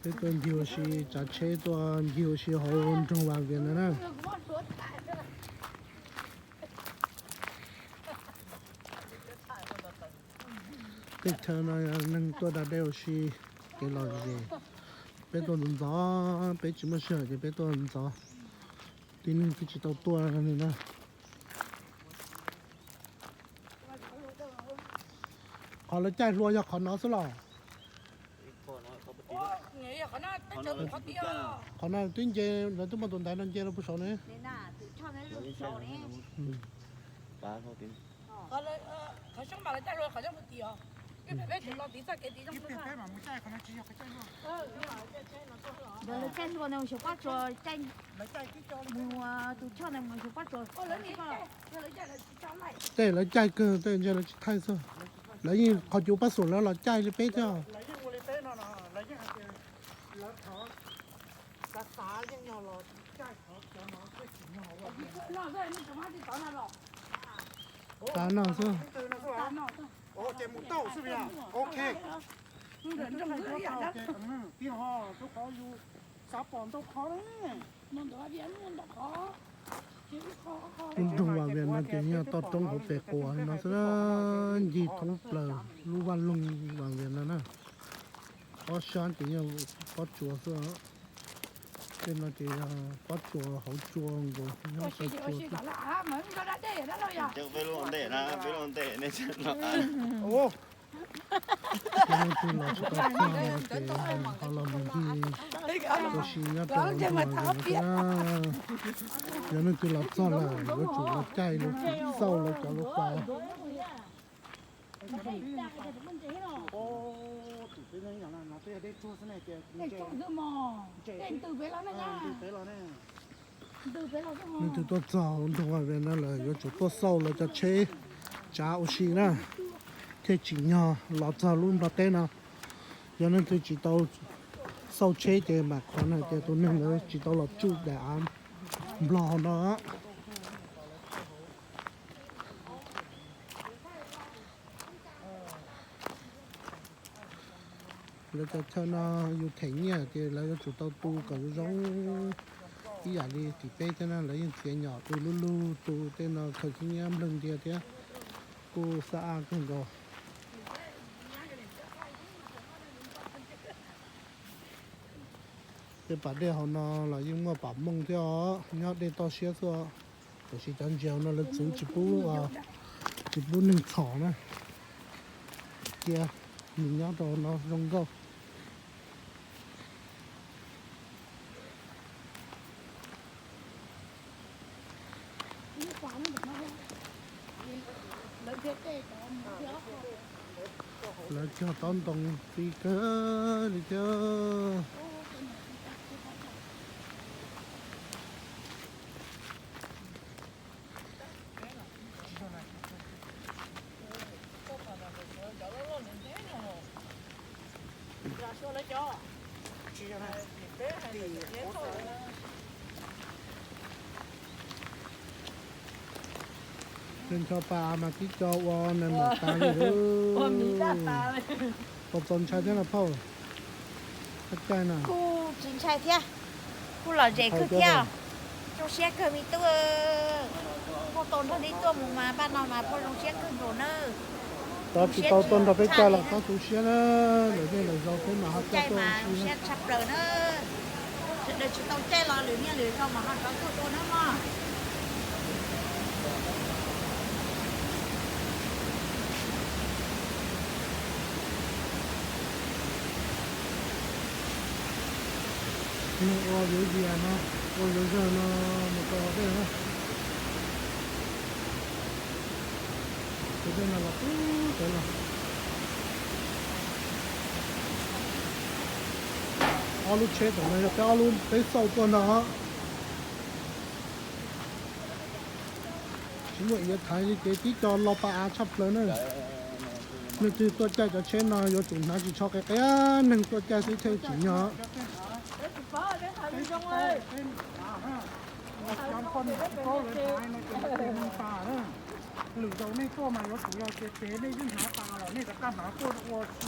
Peb tuaj ncig ua si, tsav tsheb tuaj ncig ua si hauv nroog Vas Vias no na. Tej chaw no neeg tuaj da dej ua si, kev lom zem. Peb tuaj ntxov ntxov, peb tsis muaj sij hawm ces peb tuaj ntxov. Tib neeg twb tsis tau tuaj li na. Qhov lawv caij hlua yog qhov no xwb los? Qhov no twb nce, lawv twb muaj tus ntaiv no nce rau puag saud ne. Lawv caij hlua ne, xyov pob tsuas caij mus tus choj ntawd mus xyov pob tsuas. Tej lawv caij kawg, tej ntshe lawv tsis thaij xwb. Lawv yeej qhov cuv pab xum lawv los caij li peb thiab. Xav xav yeej yog los caij qhov cov no thiaj tsim nyog. Xav no xwb. Ces mus tau xwb yog ok. Tib ho rau qhov yus xav pom ntau qhov. Lub nroog Vas Vias no ces yog toj roob hauv pes quas no xwb, ncig thoob plaws lub vaj loog Vas Vias no na. Ob sab ces yog pob tsuas xwb. Tej no ces yog pob tsuas hauv tsua nkaus, nyob saum tsua xwb. Yog leej twg los tsis tau txog no ces ho los mus ncig ua si nyob rau nroog Vas Vias no thiab. Yog leej twg los txog lawm yuav tsum los caij lawv xauj lawv cov lub pas. Leej twg tuaj txog nroog Vas Vias no lawm yuav tsum tuaj xauj lawv cov tsheb tsav ua si na, thiaj tsim nyog los txog lub nplog teb no. Yog leej twg tsis tau xauj tsheb ces mam qhuav na, ces tus neeg ntawd tsis tau los tsuj daim av nplog no. Lawv cov chaw no yus them nyiaj ces lawv yuav tsum tau tu kom zoo zoo ib yam li tim peb thiab na, lawv yeej txiav nyom tu lub lug tu tej no khaws khib nyiab nplawg ntiag thiab, kuj xab ab kawg nkaus. Tej pas dej hauv no los yeej muaj pam mooj thiab os, nyob dej toj siab xwb os. Tiam sis cov ntses hauv no lawv txwv tsis pub, tsis pub neeg txhom na, cia nws nyob rau no zoo nkauj. Lawv cog tob ntoo txi kawg li thiab. Ncho pa mas tib co ua nais maum tas li. Puas txaus ntshai thiab no phauj? Thaj caij no kuj tsis ntshai thiab, kuj lom zem kawg thiab. Zoo siab kawg me tub, muaj tau nrog nej tuaj mus mas npaj no mas puas zoo siab kawg nkaus nawb. Cov tsis tau tuaj nrog peb caij los txhob tu siab na, lwm hnub lwm zaus peb mam ho tuaj ua si na. Sawv daws tsis tau caij los lwm hnub lwm zaus mam ho rov tuaj dua na mog. Ua yuav yias no, ua yuav zawg no mus tau dej na. Tus dej no los pub pem los. Ob lub tsheb tom no yog peb ob lub peb xauj tuaj no. Tsis muaj iav thaiv li ces tib co lo pa av tshaj plaws na. Leej twg tuaj caij cov tsheb no yuav tsum hnav ris tsho qia qia, neeg tuaj caij xwb thiaj tsim nyog. Lwm zaus nej tuaj mas yuav tsum yog ces nej yeej hnav tas los nej rov qab hnav tuaj ua si.